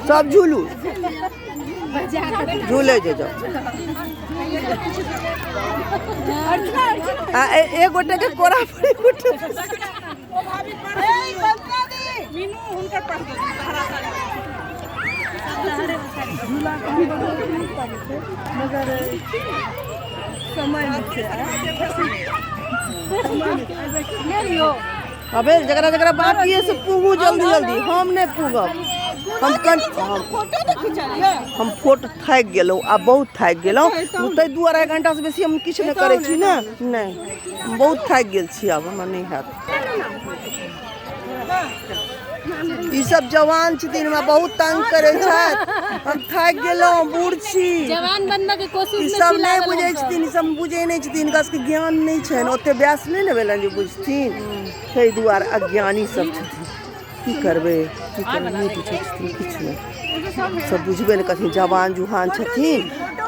सब झूलू, झूले जे जाओ। आ एक गोटे के कोरा पर एक गोटे। अबे जकरा जकरा बाकी है से पूगू जल्दी जल्दी, हम नहीं पूगब। हम कन हम फोटो थाकि गेलहुँ, आब बहुत थाकि गेलहुँ। ताहि 2-2.5 घंटासँ बेसी हम किछु नहि करै छी ने। नहि, हम बहुत थाकि गेल छी, आब हमरा नहि हैत। ई सब जवान छथिन, हमरा बहुत तंग करै छथि, हम थाकि गेलहुँ, बूढ़ छी। जवान बनबऽ के कोशिश ई में सब छी नहि लागल बुझै हमसब। छथिन, ई सब बुझै नहि छथिन, हिनका सबके ज्ञान नहि छनि, ओते व्यास नहि ने भेलनि जे बुझथिन, ताहि दुआरे अज्ञानी सब छथिन। की करबै, की करबै, नहि बुझै छथिन किछु नहि, सब बुझबे नहि करथिन। जवान जुहान छथिन,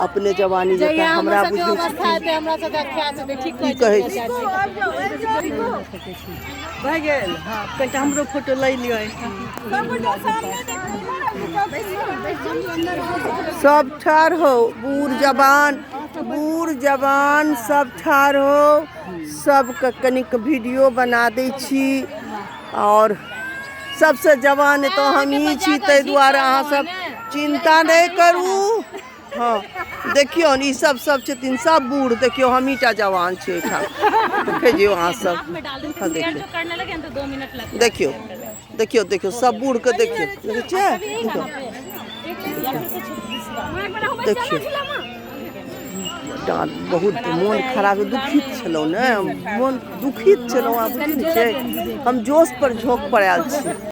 अपने जवानी जकाँ जहिया हमरा हमर सबके बुझै अवस्था छथिन। हेतै, हमरा सबके ख्याल हेतै। ठीक की कहै कहै छी छी? चाची। भए गेल। हँ, कनिटा हमरो फोटो लै लिअ। सब ठाढ़ हो, बूढ़ जवान, बूढ़ जवान सब ठाढ़ हो। सबके कनिक वीडियो बना दै छी। आओर सबसँ जवान तऽ हमही छी, ताहि दुआरे अहाँ सब चिन्ता नहि करू। हँ, देखियौ ने, ई सब सब छथिन सब बूढ़, देखियौ हमही टा जवान छी एहिठाम। देखै जियौ अहाँ सब। हँ, देखियौ, देखियौ, देखियौ, देखियौ, सब बूढ़के देखियौ। देखै छियै? देखियौ, देखियौ। डाँट बहुत मोन खराब, दुखित छलहुँ ने, मोन दुखित छलहुँ। आब बुझै नहि छै, हम जोश पर झोंक पर आयल छी।